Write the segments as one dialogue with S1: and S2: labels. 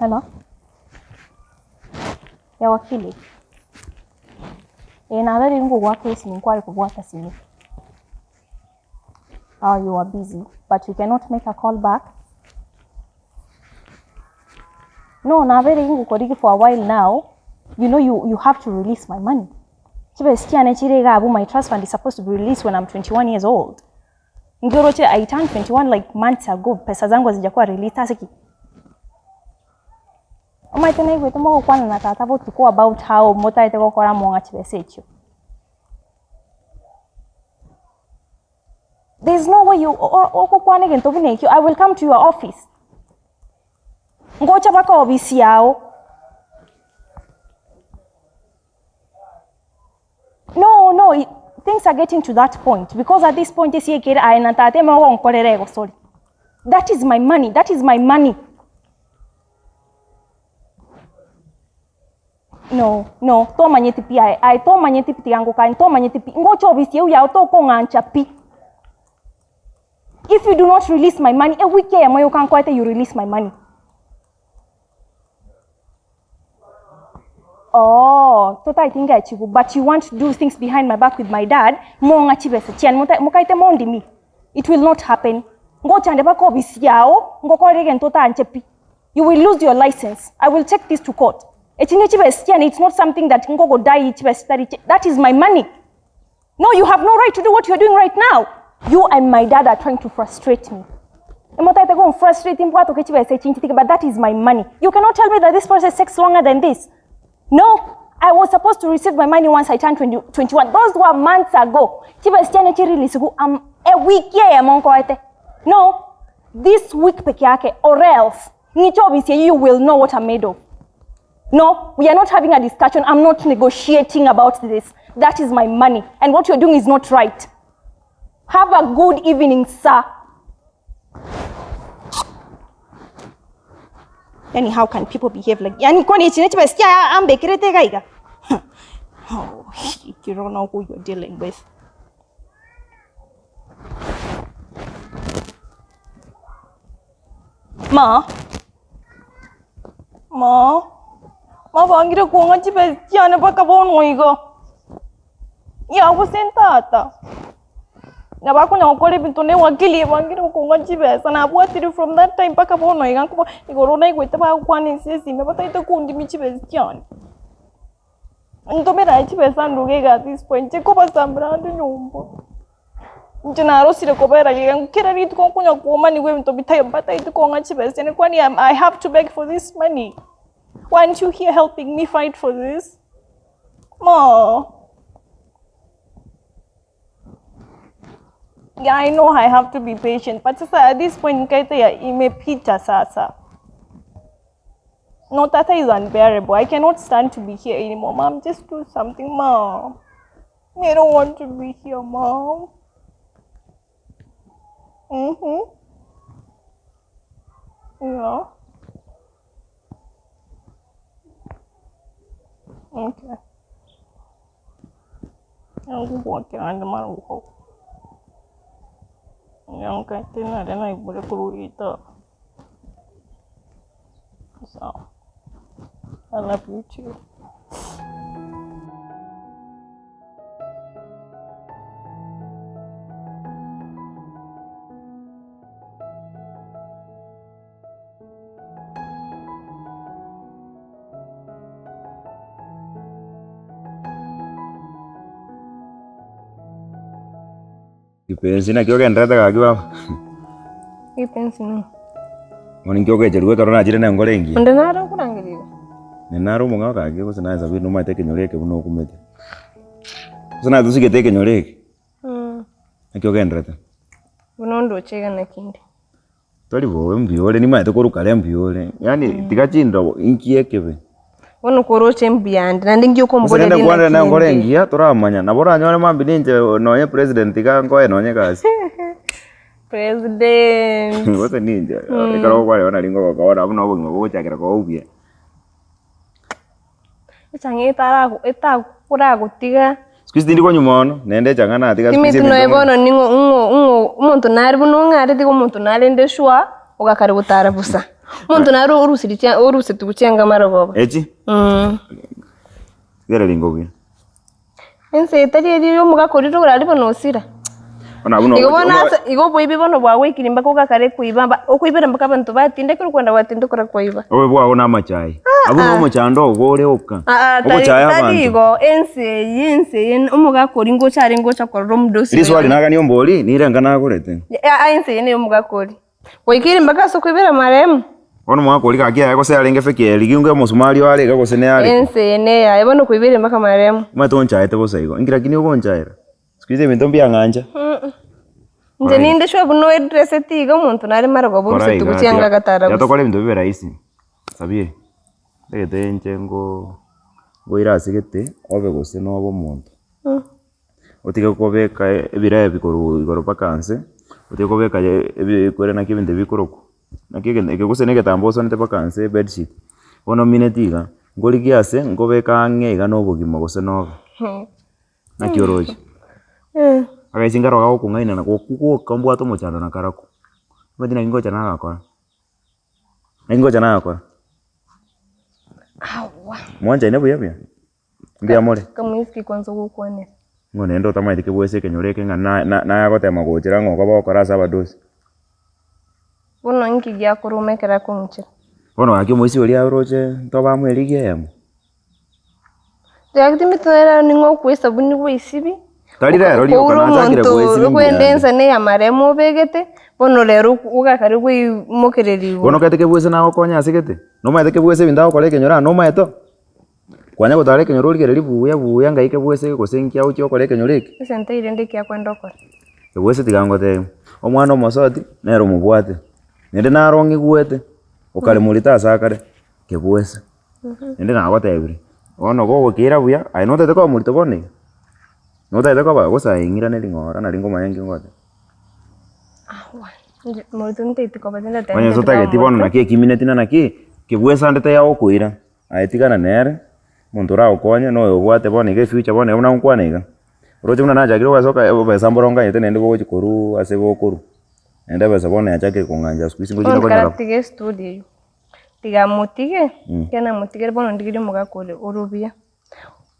S1: Hello. Ya wakili. Eh, nabeire ngogoaka esimi nkware kobwata simi. Ah, you are busy, but you cannot make a call back. No, nabeire ngokorigi for a while now. You know you, you have to release my money. Chibesa chiane chire iga abwo, my trust fund is supposed to be released when I'm 21 years old. Nkioroche I turned 21 like months ago, pesa zangu hazijakuwa released ase ki? Omanyete naigwete mogokwana na tata botuko about how motaete gokora mong'a chibesa echio. There is no way you ogokwana egento buna ekio, I will come to your office. Ngocha mpaka ofisi yao. No, no, things are getting to that point because at this point ase ekere aye na tata ime ogonkorera egosori. That is my money, that is my money. No, no, tomanyeti pi aye, aye tomanyeti pi tiga ngokanie, tomanyeti pi, ngocha obisi eywo yao tokong'ancha pi. If you do not release my money, ewiki eyemo yoka nkoete you release my money. Oh, totaeti ngechigu but you want to do things behind my back with my dad, mong'a chibesa chiane mota mokaete mondimi. It will not happen. Ngochande mpaka obisi yao, ngokore egento otanche pi. You will lose your license. I will take this to court. Echi ne chibesa chiane, it's not something that ngogodai chibesa chitari chi that is my money. No, you have no right to do what you're doing right now. You and my dad are trying to frustrate me. Emotaete gonfrustrate mbwatoke chibesa echi nchitige, but that is my money. You cannot tell me that this process takes longer than this. No, I was supposed to receive my money once I turned 20, 21. Those were months ago. Chibesa chiane chirelease um, a week eyemo nkoete. No, this week peke yake or else ng'iche obisi you will know what I'm made of. No, we are not having a discussion. I'm not negotiating about this. That is my money. And what you're doing is not right. Have a good evening, sir. Yani how can people behave like yani kwani ichi nechi basikia ambekerete gaiga. Oh, you don't know who you're dealing with. Ma. Ma, mabangire kong'a chibesa chiane mpaka bono iga. Yao gose ntata, nabo akonya gokora ebinto na ewakili ebangire kong'a chibesa nabwatire from that time mpaka bono iga nkobo igoro naigwete bagokwana ense esime batagete kondimia chibesa chiane. Ntomere aye chibesa nduge iga at this point, nchikobasambera ande nyomba. Inche narosire kobera iga, kera rituko nkonya koomaniwa ebinto bitaiyo batagete kong'a chibesa chiane kwani I have to beg for this money? Weren't you here helping me fight for this? Ma. Yeah, I know I have to be patient, but sasa at this point nkaita ya imepita sasa. No, tata is unbearable. I cannot stand to be here anymore. Mom, just do something, mom. I don't want to be here, mom. Mm-hmm. Yeah. Okay. So, I love you too.
S2: Kipenzi naki ogenderete gaki baba?
S3: Kipenzi ng'o?
S2: Bono inki ogecherigwa ekero nachire na enkoro engiya?
S3: Onde nare okorangeria iga?
S2: Nere nare omong'ao gaki gose naye Sabina omanyete ekenyoro eke buna okumete. Gose naye tosigete ekenyoro eke? Naki ogenderete?
S3: Buna ondoche iga naki inde.
S2: Tori bobe mbuya ore nimanyete korwa kare mbuya ore, yaani tiga chindobo inki ekebe.
S3: Bono koroche mbuya ande naende nki
S2: Gose
S3: okomboria
S2: rende
S3: rinde
S2: nkwanere
S3: naki
S2: naye nkore
S3: inde.
S2: engiya toramanya, nabo oranyore mambia ninche nonye president iga nkoe nonye egasi.
S3: President.
S2: Gose ninche, ekero okwareba nari ngogokora buna obogima bogochakera koba obuya.
S3: Echang'a etarago etakoragotiga.
S2: Siku hizi tindi konywa mono, naende echang'a natiga siku hizi
S3: Timeti noe
S2: ebinto
S3: bono ning'o ng'o ng'o omonto nare buna ong'are tiga omonto narende sure ogakare gotara bosa. Omonto naro orusiri chia orusetigwe chianga marogoba.
S2: Echi? Tigereri ingo buya.
S3: Ense etari eria ya omogaka oria torari bono osira.
S2: Bono abwo
S3: Igo
S2: nogochi
S3: bono
S2: omo
S3: ase igo oboibi bono bwagoikire mpaka ogakare koiba mba okoibera mpaka abanto batindekire okwenda gwatindekora koiba.
S2: Obobe bwago na amachai. Abwo no omochando ogo ore oka.
S3: Aa tari
S2: Ogochaya
S3: tari
S2: abanto.
S3: igo ense eye ense eye omogaka oria ngocha arenge gocha korora omodosi
S2: Riswali nagania ombori, nirenga nagorete.
S3: Aa ense eye neye omogaka oria. Goikire mpaka ase okoibera amaremo.
S2: Bono omwaka oria gaki aye gose arenge feki eye rigia omosumari oo are iga gose neyare ki?
S3: Ense eye neyaye bono okoibeire mpaka amaremo.
S2: Omanyete onchaete bosa igo, inki lakini ogonchaera? Siku hizi ebinto mbiang'ancha.
S3: Inche ninde sure buna oedreseti iga omonto nare marogoba
S2: Kora
S3: oruseti
S2: iga,
S3: gochia
S2: tiga
S3: anga agatara
S2: tiga
S3: bosa.
S2: tokore ebinto bibe rahisi, sabie, ntagete inche ngo ngoire ase gete obe gose nobe omonto. Otige kobeka ebirebi korwa igoro mpaka nse, otige kobeka ebikwere naki ebinto bikorokwa, naki egento eke gose na egetambaa osonete mpaka nse ebedsheet, bono omineti iga, nkorigia ase nkobeka ang'e iga na obogima gose nobe, naki oroche. Agaisia nkaro gagokong'aina na gokwa gwoka mbwate omochando na karako, omanyete naki ngocha nagakora, naki ngocha nagakora. Mwanchaine buya buya. Mbuya more?
S3: Kamoisiki kwanza ogokwanera.
S2: Ng'o naende otamaeti kebwese ekenyoro eke ng'a na- na- naye agotema gochera ng'a okoba ogokora ase abadosi.
S3: Bono inki giakoruma ekero akong'ichera?
S2: Bono gaki omoisia oria oroche ntoba amo erigi eyemo.
S3: Gaki timeti nere ning'o okoa esabuni bwaisibi,
S2: Tari rero rioka
S3: okoura
S2: nachakire
S3: omonto
S2: goesibi mbuya
S3: okwenda
S2: ande.
S3: ensa na eyamaremo obegete, bono rero ogakare bwaimokereria igoro.
S2: Bono okagete kebwese nagokonya ase gete? Nomaete kebwese ebinto agokora ekenyoro aa nomaete oo? Kwanya gotara ekenyoro origererie buya buya ngai kebwese gose nki agochia gokora ekenyoro eke.
S3: Esente eria rende ekiakwenda okora.
S2: Kebwese tiga ngotebie, omwana omosoti nere omobwate, naende naro ong'igwete, okare morito ase akare, kebwese. Naende nagotebirie, bono gogokeira buya, aye notagete koba morito bono iga? Notagete koba gose aye ing'iraneri ng'ora nari ngomanya nki ngoteba.
S3: Morito ntaeti koba tindati
S2: Onye totageti bono naki ekimineti na naki, kebwese ande teyagokoira. Aye tigana nere, omonto oragokonye noyo obwate bono iga efuture bono iga buna ngokwana iga, oroche buna nachakire gosoka obesa mboronganyete naende bogochi korwa ase bokorwa, naende ebesa bono yachakire kong'ancha siku hizi ngochi
S3: Bono
S2: konyora.
S3: tiga estory eywo, tiga motige, ekero namotigire bono ndigerie omogaka ore ore obuya,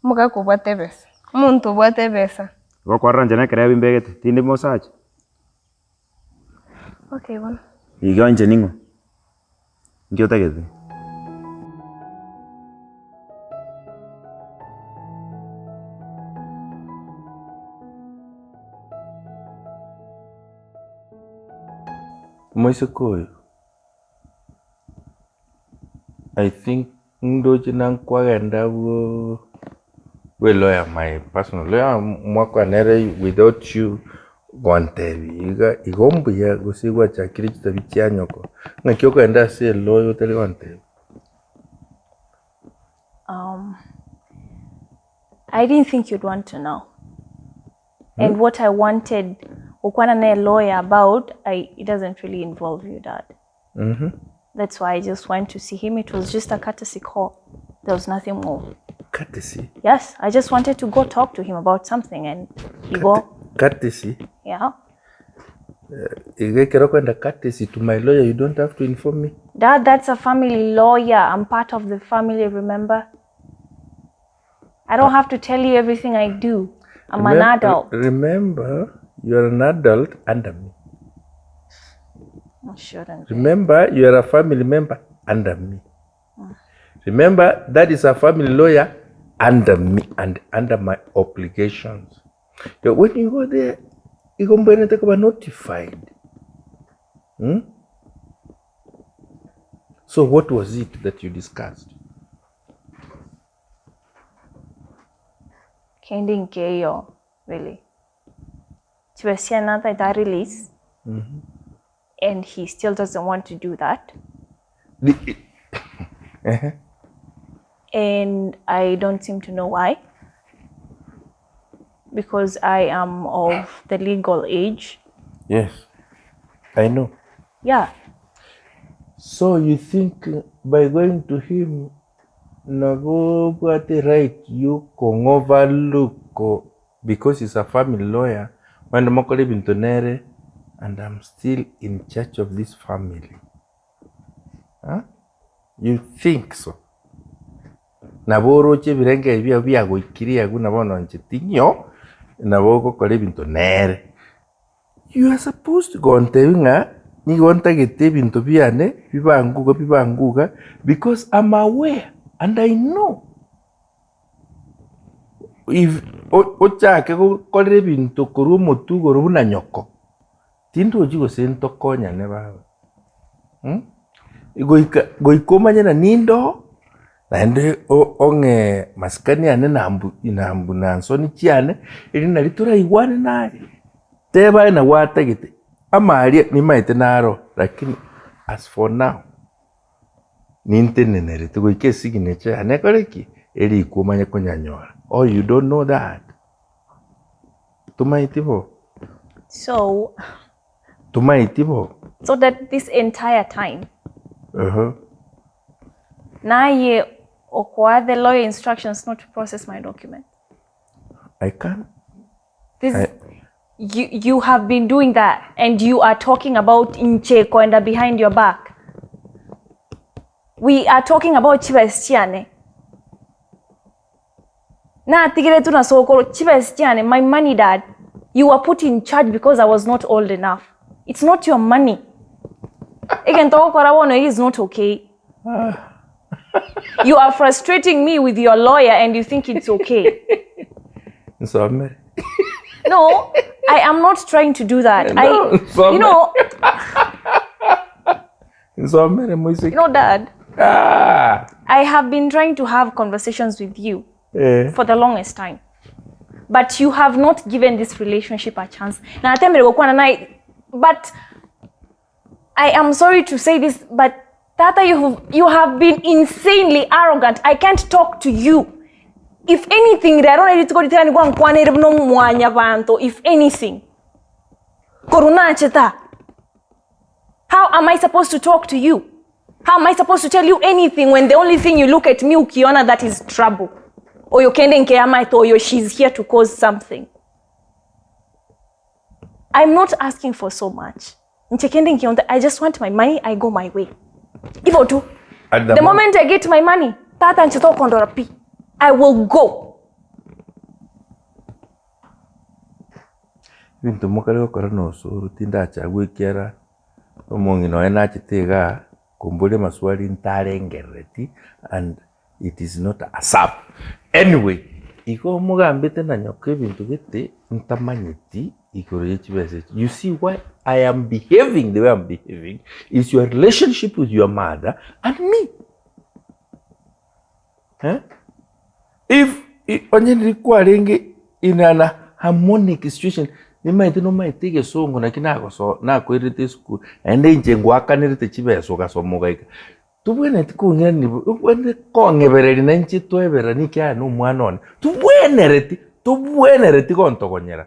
S3: omogaka obwate ebesa, omonto obwate ebesa.
S2: Igo kwarora inche na ekerebi mbegete, tindi mosacha.
S3: Okay bono.
S2: Igo inche ning'o? Inki otagete?
S4: Omoiseke oyo, I think ndoche nankwagenda abwo bwe lawyer my personal lawyer mwakwana ere without you gontebia iga igo mbuya gose gwachakire chitabi chia nyoko, ng'aki okogenda ase elawyer otari gontebia?
S1: I didn't think you'd want to know. And what I wanted gokwana na lawyer about, I, it doesn't really involve you, Dad. That's why I just went to see him. It was just a courtesy call. There was nothing more.
S4: Courtesy?
S1: Yes, I just wanted to go talk to him about something and he go,
S4: Courtesy?
S1: yeah.
S4: Iga ekero okogenda courtesy to my lawyer you don't have to inform me?
S1: Dad, that's a family lawyer. I'm part of the family, remember? I don't have to tell you everything I do. I'm an adult.
S4: Remember, you are an adult under me.
S1: I shouldn't be.
S4: Remember, you are a family member under me. Remember, that is a family lawyer under me and under my obligations. Yeah, When you go there, igo mbwenerete koba notified. Hmm? So what was it that you discussed?
S1: Kende nkeiyo really. Chibesia nataete a release and he still doesn't want to do that. And I don't seem to know why because I am of the legal age.
S4: Yes, I know.
S1: Yeah.
S4: So you think by going to him nabo obwate right yokong'overlook because he's a family lawyer naende mokore ebinto nere and I'm still in charge of this family. You think so? Nabo oroche ebirengererio biago biagoikirie agwo na bono inche ting'io, nabo ogokora ebinto nere. You are supposed to gontebia ng'a nigo ntagete ebinto biane bibangue iga bibangue iga because am aware and I know if ochake gokorera ebinto korwa omotwe igoro buna nyoko, tindochi gose ntokonyane baba Goika goika omanye ng'a ninde oo, naende ong'e masikani ane na mbu na mbu na nsoni chiane, erio nari toraigwane naye. Teba aye nabo atagete, ama aria nimaete naro lakini as for now, nintenenerete goika esignature yane ekore ki? Erikwe omanye konyanyora, oh you don't know that? Tomaeti bo?
S1: So
S4: Tomaeti bo?
S1: So that this entire time
S4: Uh-huh.
S1: naye okoa the lawyer instructions not to process my document.
S4: I can't.
S1: This
S4: I,
S1: you you have been doing that and you are talking about inche koenda behind your back. We are talking about chibesa chiane. Natigeretwe na sokoro chibesa chiane my money dad. You were put in charge because I was not old enough. It's not your money. Egento ogokora bono iga is not okay. You are frustrating me with your lawyer and you think it's okay.
S4: Nsomere.
S1: No, I am not trying to do that.
S4: No,
S1: I, you
S4: nsomere.
S1: know,
S4: Nsomere moiseke.
S1: you know, Dad,
S4: Ah.
S1: I have been trying to have conversations with you
S4: Eh.
S1: for the longest time. But you have not given this relationship a chance. Na natemire gokwana naye, but I am sorry to say this, but Tata, you have been insanely arrogant. I can't talk to you. If anything, rero nari rituko ritari nigo nkwanere buna omwanyabanto, if anything. Korwa nache ta. How am I supposed to talk to you? How am I supposed to tell you anything when the only thing you look at me ukiona that is trouble? Oyo kende nkeamaete oyo she's here to cause something. I'm not asking for so much. Inche kende nkionte I just want my money, I go my way. Ivo tu.
S4: At the
S1: The
S4: mo-
S1: moment I get my money, tata inche tokondora pi. I will go.
S4: Ebinto mokare gokora na osoro tindacha goikera omong'ina oye nachete igaa komboria amaswali ntarengerereti and it is not a sap. Anyway, igo omogambete na nyoko ebinto gete ntamanyeti igoro ye chibesa echi. You see why I am behaving the way I'm behaving is your relationship with your mother and me. Eh? If onye riria kwarenge in an harmonic situation, nimaete nomaete egesongo naki nagoso nakoirete esukuru, naende inche ngoakanerete chibesa ogasoma ogaika, tobwenereti kong'irania bo obwenerete kong'ebereria na inche toebereranie ekiagera na omwana one, tobwenereti tobwenereti gontogonyera.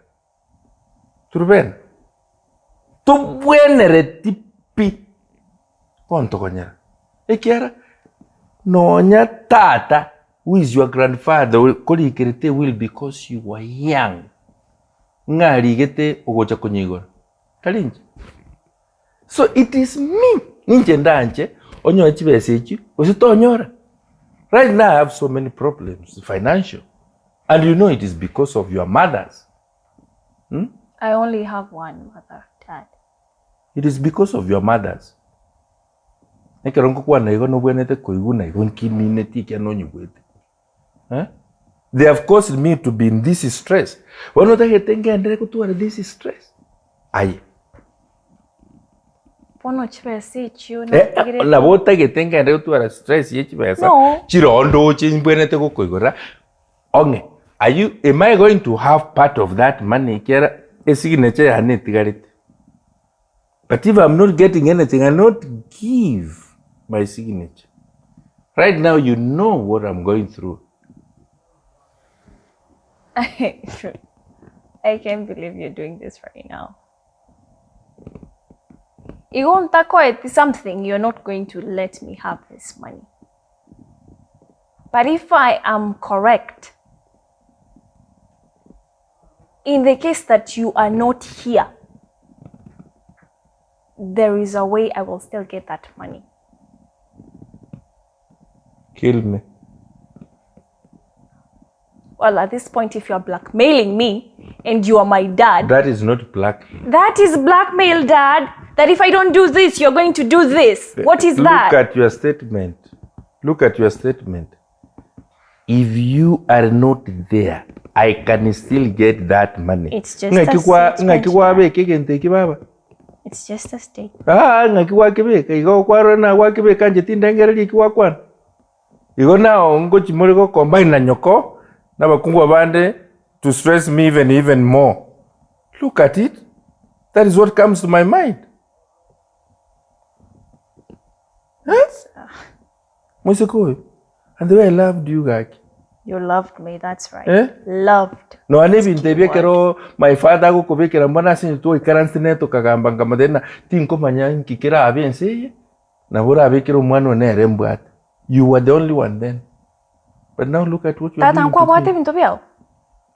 S4: Turubena, tobwenereti pi gontogonyera, ekiagera nonya tata who is your grandfather ore korikerete ewill because you were young, ng'a arigete ogocha konyeigora, tari inche. So it is me, ninche ndanche onyore chibesa echio gose tonyora. Right now I have so many problems financial and you know it is because of your mothers.
S1: I only have one mother, dad.
S4: It is because of your mothers. Ekero ngokwana igo nobwenerete koigwa na igo nkimineti ekiagera nonyigwete. Eh? They have caused me to be in this stress. Bono otagete ngenderere gotwara this stress? Aye.
S1: Bono chibesa echio
S4: Eh,
S1: natigire
S4: nabo otagete ngenderere gotwara stress ye chibesa
S1: No.
S4: chirondoche mbwenerete gokoigora Ong'e, are you, am I going to have part of that money ekiagera esignature yane etigarete? But if I'm not getting anything, I not give my signature. Right now you know what I'm going through.
S1: I can't believe you're doing this right now. Igo ntakoeti something, you're not going to let me have this money. But if I am correct, in the case that you are not here, there is a way I will still get that money.
S4: Kill me.
S1: Well, at this point if you are blackmailing me and you are my dad.
S4: That is not blackmail.
S1: That is blackmail, dad. That if I don't do this, you're going to do this. What is that?
S4: Look at your statement. Look at your statement. If you are not there, I can still get that money.
S1: It's just a statement.
S4: Ng'aki kwabeka egento eki baba?
S1: It's just a statement.
S4: Ah, ng'aki gwakebeka? Igo kwarora na gwakebeka inche tindengereria eki gwakwana. Igo nao ngochia more go combine na nyoko na abakungu abande to stress me even even more. Look at it. That is what comes to my mind. Eh? Moiseke oyo, and the way I loved you gaki.
S1: You loved me, that's right.
S4: Eh?
S1: Loved.
S4: Nonya na ebinto ebi ekero my father agokobekera mbona ase intwe twaikaranse nere tokagamba nkamotebia ng'a tinkomanya inki kerabe ense eye, nabo orabekere omwana one nere mbwate. You were the only one then. But now look at what you are
S1: Tata
S4: doing to
S1: nkwabwate
S4: me.
S1: ebinto biao?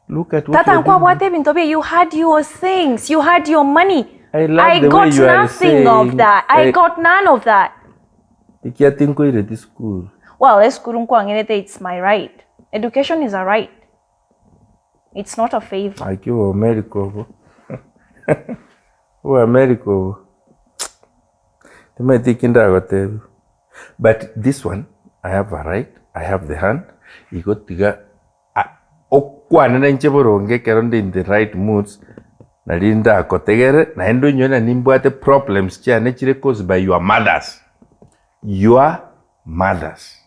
S4: Look at what
S1: Tata
S4: you are doing.
S1: nkwabwate ebinto biao? You had your things, you had your money.
S4: I love
S1: I
S4: the way
S1: got
S4: you are
S1: nothing of
S4: saying.
S1: that. I
S4: I-
S1: got none of that.
S4: Ekiagera tinkoireti sukuru.
S1: Well, esukuru nkwang'erete it's my right. Education is a right. It's not a favor.
S4: Gaki oboamerika obo oboamerika obo timanyeti eki ndagotebia but this one I have a right, I have the hand, igo tiga okwane na inche boronge ekero nde in the right moods nari ndakotegere naende onyore ng'a nimbwate problems chiane chire caused by your mothers, your mothers.